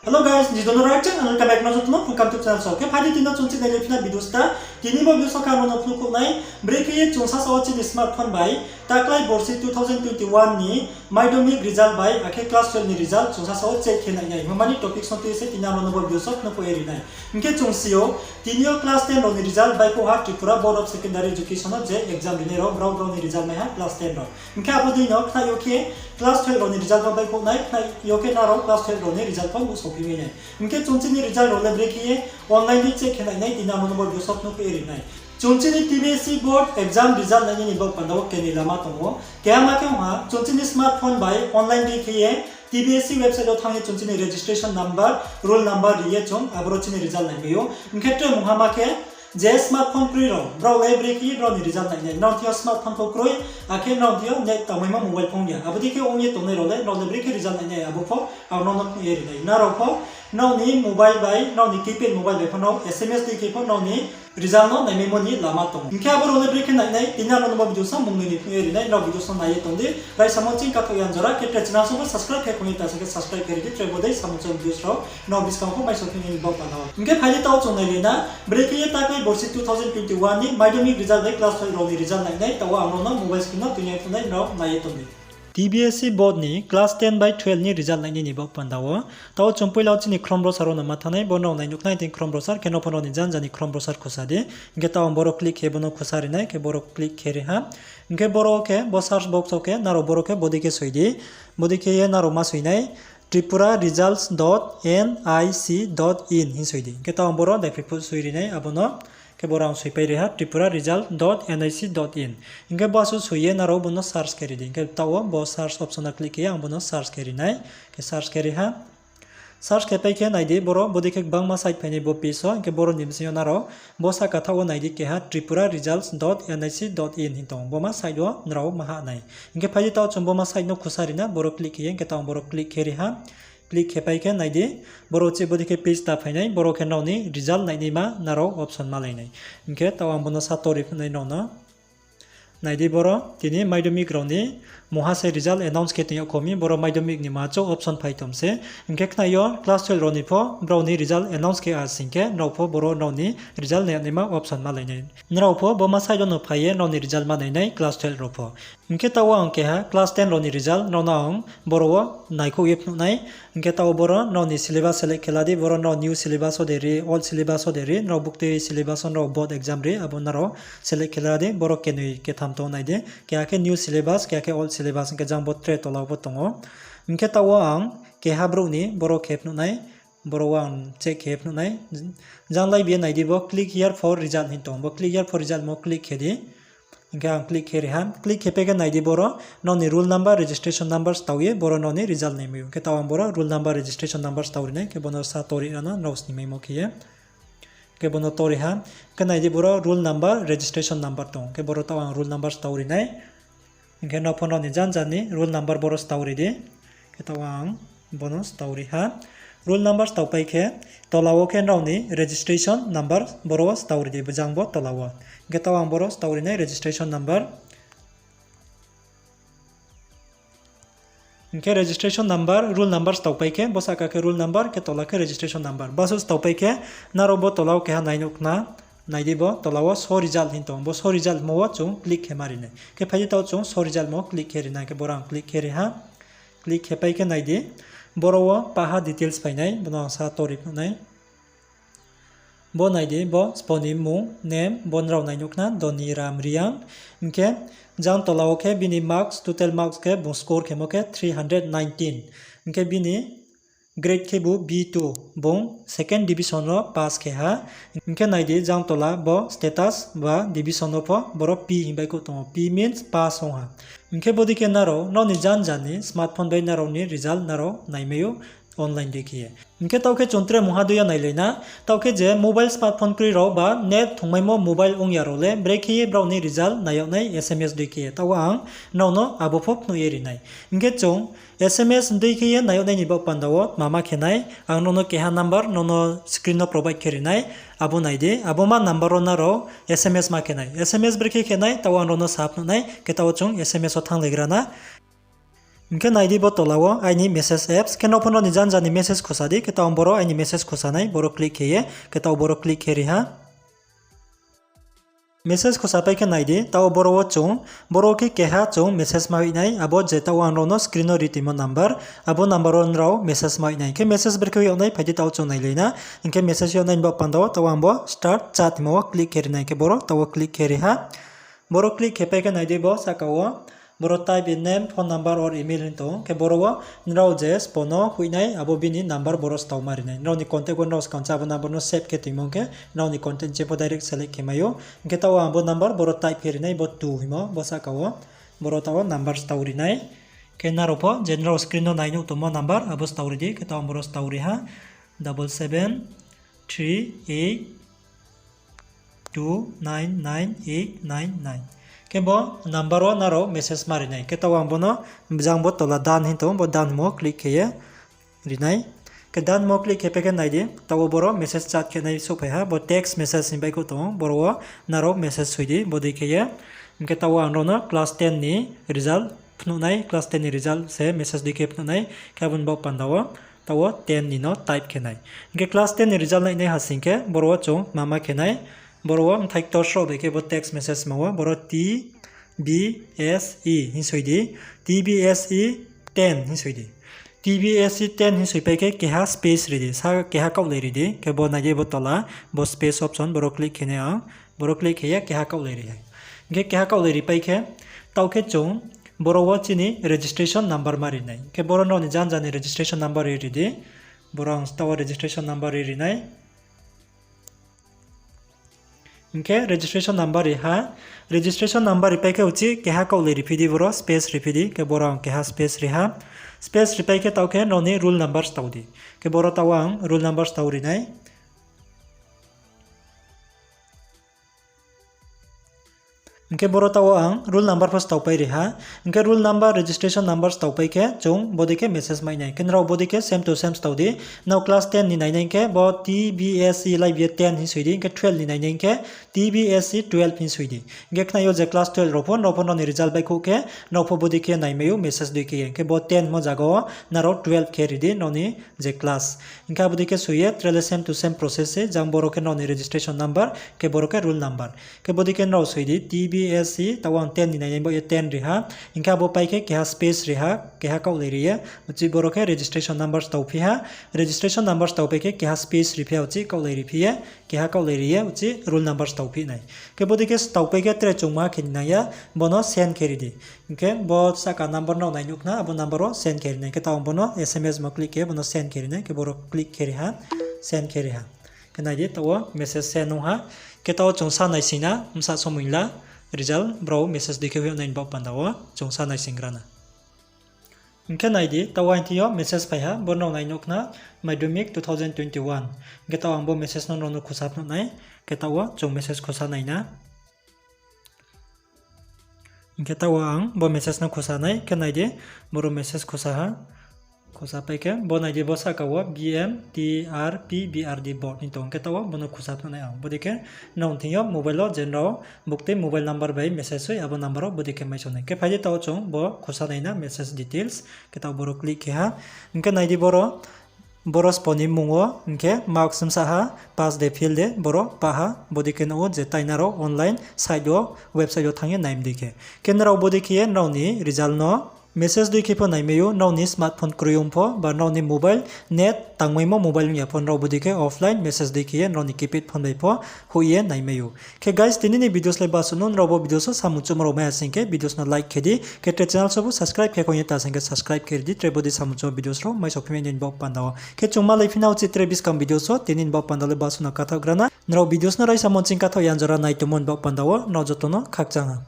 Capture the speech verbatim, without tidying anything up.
Hello guys, nji dono right channel ka back no joto no welcome to channel so. Khe phai di tini no chung chini nai phi na video sta. Tini bo video so khe ang no phnuh khouh nai, brekhe ye chung sasa wo chini smartphone bai taklái borsi two thousand twenty-one ni madhyamik result bai akhe class twelve ni result chung sasa wo check khe nai nai. Himba ni topic song tui se tini ang no bo video so phnuh khouh ye ri nai. Hing khe chung si ou, tini yo class ten rao ni result bai khouh ha Tripura Board of Secondary Education no je exam rinai rao, brao brao ni result mai ha class ten rao. Hing khe abo dei no khnai yo khe class twelve rao ni result pho bai khouh nai, khnai yo khe nrao class twelve rao ni result pho nuhsao phi mai nai. Hing khe chung chini result rao le brekhe ye online dei check khe nai nai, tini ang no bo video so phnuh khouh ye ri nai. Chung chini T B S C board exam result nai nai ni baoh panda wo kenoi lama tong ou. Keha ma khe ong ha, chung chini smartphone bai online dei khe ye T B S C website wo thanng ye chung chini registration number, roll number ri ye chung aboro chini result nai mai ou. Hing khe tre mungha ma khe je smartphone kroi rao, brao le brekhe ye brao ni result nai nai. Nrao thing yo smartphone pho kroi, akhe nrao thing yo net tangmaimo mobile phone ya. Abo dei khe ong ye tongnai rao le, nrao le brekhe result nai nai, abo pho ang nrao no phnuh ye ri nai. Nrao pho, nrao ni mobile bai, nrao ni keypad mobile bai pho nrao S M S dei khe pho nrao ni result no naimaimo ni lama tong ou. Hing khe abo rao le brekhe nai nai, tini ang nrao no bo video so mung noi ni phnuh ye ri nai, nrao video so nai ye tong di. Raisa mo ching kathoh yang jora, khe tre channel so pho subscribe khe khong ye ta sa khe subscribe khe ri di, tre bo dei samung chong video rao nrao buskang pho mai so khe ni baoh panda wo. Hing khe phai di taoh chung nailai na, brekhe ye taklái borsi two thousand twenty-one ni madhyamik result bai class twelve rao ni result nai nai, taoh wo ang nrao no mobile screen no tuinai phnuh nai, nrao nai ye tong di. T B S C board ni class ten bai twelve ni result nai nai ni baoh panda wo. Taoh chung poila wo chini Chrome browser wo no ma thanng nai, bo nrao nai nuh khnai tini Chrome browser, khe no pho nrao ni janja ni Chrome browser khusa di. Hing khe taoh ang boro click khe bo no khusa ri nai, khe boro click khe ri ha. Hing khe boro khe bo search box wo khe nrao boro khe bodei khe soi di. Bodei khe ye nrao ma soi nai, tripura results dot nic dot in hing soi di. Hing khe taoh ang boro daiphroi phuh soi ri nai abo no. Khe boro ang soipai ri ha tripura result dot nic dot in. Hing khe bo asuh soi ye nrao bo no search khe ri di. Hing khe taoh wo bo search option no click khe ye ang bo no search khe ri nai. Khe search khe ri ha. Search khe pai khe nai di, boro bodei khe gbangma site phai nai bo page wo. Hing khe boro ni bsing yo nrao bo sahka thaoh wo nai di, keha tripura results dot nic dot in hing tong ou. Bo ma site wo nrao ma hah nai. Hing khe phai di taoh chung bo ma site no khusa ri na, boro click khe ye, hing khe taoh boro click khe ri ha. Click khe pai khe nai di, boro chih bodei khe page ta phai nai, boro khe nrao ni result nai naima nrao option malai nai. Hing khe taoh ang bo no sa tori phnuh nai nrao no. Nai di boro, tini madhyamik rao ni mungha se result announce khe tong yag kho mi, boro madhyamik ni ma chouh option phai tong se. Hing khe khnai yo class twelve rao ni pho brao ni result announce khe a sing khe, nrao pho boro nrao ni result nai naima option malai nai. Nrao pho bo ma site wo no phai ye nrao ni result ma nai nai class twelve rao pho. Hing khe taoh wo ang keha class ten rao ni result nrao no ang boro wo naikhouh ye phnuh nai. Hing khe taoh wo boro nrao ni syllabus select khe la di, boro nrao new syllabus wo de ri, old syllabus wo de ri, nrao buktui syllabus wo nrao board exam ri, abo nrao select khe la di, boro kenoi ketham tong ou nai di, keha khe new syllabus, keha khe old syllabus, hing khe jang bo tre tola wo pho tong ou. Hing khe taoh wo ang keha brouh ni boro khe phnuh nai, boro wo ang check khe phnuh nai. Jang lai bi ye nai di bo click here for result hing tong ou, bo click here for result mo click khe di. Hing khe ang click khe ri ha. Click khe pai khe nai di boro, nrao ni roll number, registration number stao ye boro nrao ni result nai mai ou. Hing khe taoh ang boro roll number, registration number stao ri nai, khe bo no sa tori ra na, nrao sni maimo khe ye. Khe bo no tori ha. Khe nai di boro roll number, registration number tong ou. Khe boro taoh ang roll number stao ri nai. Hing khe nrao pho nrao ni janja ni roll number boro stao ri di. Khe taoh ang bo no stao ri ha. Roll number stao pai khe, tola wo khe nrao ni registration number boro wo stao ri di, bjang bo tola wo. Hing khe taoh ang boro stao ri nai registration number. Hing khe registration number, roll number stao pai khe, bo sahka khe roll number, khe tola khe registration number. Bo asuh stao pai khe, nrao bo tola wo keha nai nuh khna, nai di bo tola wo show result hing tong ou, bo show result mo wo chung click khe ma ri nai. Khe phai di taoh chung show result mo click khe ri nai, khe boro ang click khe ri ha. Click khe pai khe nai di, boro wo paha details phai nai, bo no ang sa tori phnuh nai. Bo nai di, bo sbo ni mmung, name, bo nrao nai nuh khna, Doniram Reang. Hing khe jang tola wo khe bini marks, total marks khe bung score khemo khe three hundred nineteen. Hing khe bini grade khebu B two, bung second division wo pass khe ha. Hing khe nai di jang tola bo status ba division wo pho boro P hing baihkhouh tong ou, P means pass ong ha. Hing khe bodei khe nrao nrao ni janja ni smartphone bai nrao ni result nrao nai mai ou online dei khe ye. Hing khe taoh khe chung tre mungha dei yo nailai na, taoh khe je mobile smartphone kroi rao ba net thungmaimo mobile ong ya rao le brekhe ye brao ni result nai yag nai S M S dei khe ye, taoh wo ang nrao no abo pho phnuh ye ri nai. Hing khe chung S M S dei khe ye nai yag nai ni baoh panda wo tma ma khe nai, ang nrao no keha number nrao no screen no provide khe ri nai, abo nai di, abo ma number wo nrao S M S ma khe nai. S M S brekhe khe nai, taoh wo ang nrao no sa phnuh nai, khe taoh wo chung S M S wo thannglaigra na. Hing khe nai di bo tola wo aini message apps, khe nrao pho nrao ni janja ni message khusa di, khe taoh ang boro aini message khusa nai, boro click khe ye, khe taoh boro click khe ri ha. Message khusa pai khe nai di, taoh boro wo chung, boro khe keha chung message ma hoih nai, abo je taoh ang nrao no screen no ri tongmo number, abo number wo nrao message ma hoih nai. Khe message brekhe hoih yag nai, phai di taoh chung nailai na. Hing khe message hoih yag nai ni baoh panda wo, taoh ang bo start chat hingmo wo click khe ri nai, khe boro taoh wo click khe ri ha. Boro click khe pai khe nai di bo sahka wo, boro type in name, phone number or email hing tong ou. Khe boro wo nrao je spo no hoih nai, abo bini number boro stao ma ri nai. Nrao ni contact wo nrao skang cha abo number no save khe tongmo khe, nrao ni contact je pho direct select khe mai ou. Hing khe taoh wo ang bo number boro type khe ri nai, bo two hingmo, bo sahka wo. Boro taoh wo number stao ri nai. Khe nrao pho je nrao screen no nai nuh tongmo number, abo stao ri di, khe taoh ang boro stao ri ha, double seven three eight two nine nine eight nine nine. Khe bo number wo nrao message ma ri nai. Khe taoh ang bo no jang bo tola done hing tong ou, bo done mo click khe ye ri nai. Khe done mo click khe pai khe nai di, taoh wo boro message chat khe nai souhphai ha, bo text message hing baihkhouh tong ou, boro wo nrao message soi di, bodei khe ye. Hing khe taoh wo ang nrao no class ten ni result phnuh nai, class ten ni result se message dei khe phnuh nai, khe abo ni baoh panda wo, taoh wo ten ni no type khe nai. Hing khe class ten ni result nai nai ha sing khe, boro wo chung ma ma khe nai, boro wo mthai ktor sroh bai khe bo text message ma wo, boro T B S E hing soi di, T B S E ten hing soi di. T B S E ten hing soi pai khe keha space ri di, sa keha kaohlai ri di, khe bo nai di bo tola, bo space option, boro click khe nai ang, boro click khe ye keha kaohlai ri hai. Hing khe keha kaohlai ri pai khe, taoh khe chung, boro wo chini registration number ma ri nai. Khe boro nrao ni janja ni registration number ri ri di, boro ang taoh wo registration number ri ri nai. Hing khe registration number ri ha, registration number ri pai khe uchih keha kaohlai ri phi di, boro space ri phi di, khe boro ang keha space ri ha. Space ri pai khe taoh khe nrao ni roll number stao di. Khe boro taoh wo ang roll number stao ri nai. Hing khe boro taoh wo ang roll number pho stao pai ri ha. Hing khe roll number, registration number stao pai khe chung bodei khe message mai nai. Khe nrao bodei khe same to same stao di. Nrao class ten ni nai nai khe bo T B S E lai bi ye ten hing soi di. Hing khe twelve ni nai nai khe T B S E twelve hing soi di. Hing khe khnai yo je class twelve rao pho, nrao pho nrao ni result baihkhouh khe, nrao pho bodei khe naimai ou message dei khe ye. Hing khe bo ten mo zaga wo nrao twelve khe ri di, nrao ni je class. Hing khe abo dei khe soi ye, tre le same to same process se, jang boro khe nrao ni registration number, khe boro khe roll number. Khe bodei khe nrao soi di, T B S E, taoh wo ang ten ni nai nai bo ye ten ri ha. Hing khe abo pai khe keha space ri ha, keha kaohlai ri ye. Uchih boro khe registration number stao phi ha. Registration number stao pai khe keha space ri phi ha, uchih kaohlai ri phi ye. Keha kaohlai ri ye, uchih roll number stao phi nai. Khe bodei khe stao pai khe tre chungma khe ni nang ya, bo no send khe ri di. Hing khe bo sahka number nrao nai nuh khna, abo number wo send khe ri nai. Khe taoh ang bo no S M S mo click khe, bo no send khe ri nai, khe boro click khe ri ha, send khe ri ha. Khe nai di, taoh wo message send ong ha. Khe taoh wo chung sa naising na, bsa somoing la, result brao message dei khe hoih yag nai ni baoh panda wo chung sa naising gra na. Hing khe nai di, taoh wo aini thing yo message phai ha, bo nrao nai nuh khna, Madhyamik two thousand twenty-one. Hing khe taoh ang bo message no nrao no khusa phnuh nai, khe taoh wo chung message khusa nai na. Hing khe taoh wo ang bo message no khusa nai, khe nai di, boro message khusa ha. Khusa pai khe, bo nai di bo sahka wo B M T R P B R D board hing tong, khe taoh wo bo no khusa phnuh nai ang. Bodei khe nrao ni thing yo mobile wo je nrao buktei mobile number bai message soi, abo number wo bodei khe mai song nai. Khe phai di taoh wo chung bo khusa nai na message details, khe taoh boro click khe ha. Hing khe nai di boro, boro spo ni mmung wo, hing khe marks bsa ha, pass de fail de, boro pah ha, bodei khe nuh ou je tai nrao online site wo, website wo thanng ye nai mdei khe. Khe nrao bodei khe ye nrao ni result no message dei khe pho naimai ou, nrao ni smartphone kroi ong pho, ba nrao ni mobile net tangmaimo mobile ong ya pho, nrao bodei khe offline message dei khe ye nrao ni keypad phone bai pho hoih ye naimai ou. Khe guys, tini ni videos le basuh no, nrao bo videos wo samung chouhmo rao mai ya sing khe videos no like khe di, khe tre channel so bo subscribe khe khong ye ta sing khe subscribe khe ri di, tre bodei samung chouhmo videos rao mai sophi mai nai ni baoh panda wo. Khe chung malai phi na uchih tre buskang videos wo, tini ni baoh panda le basuh no kathaoh gra na. Nrao videos no raisa mo ching kathaoh ya jora nai tongmo ni baoh panda wo, nrao joto no khakchang ha.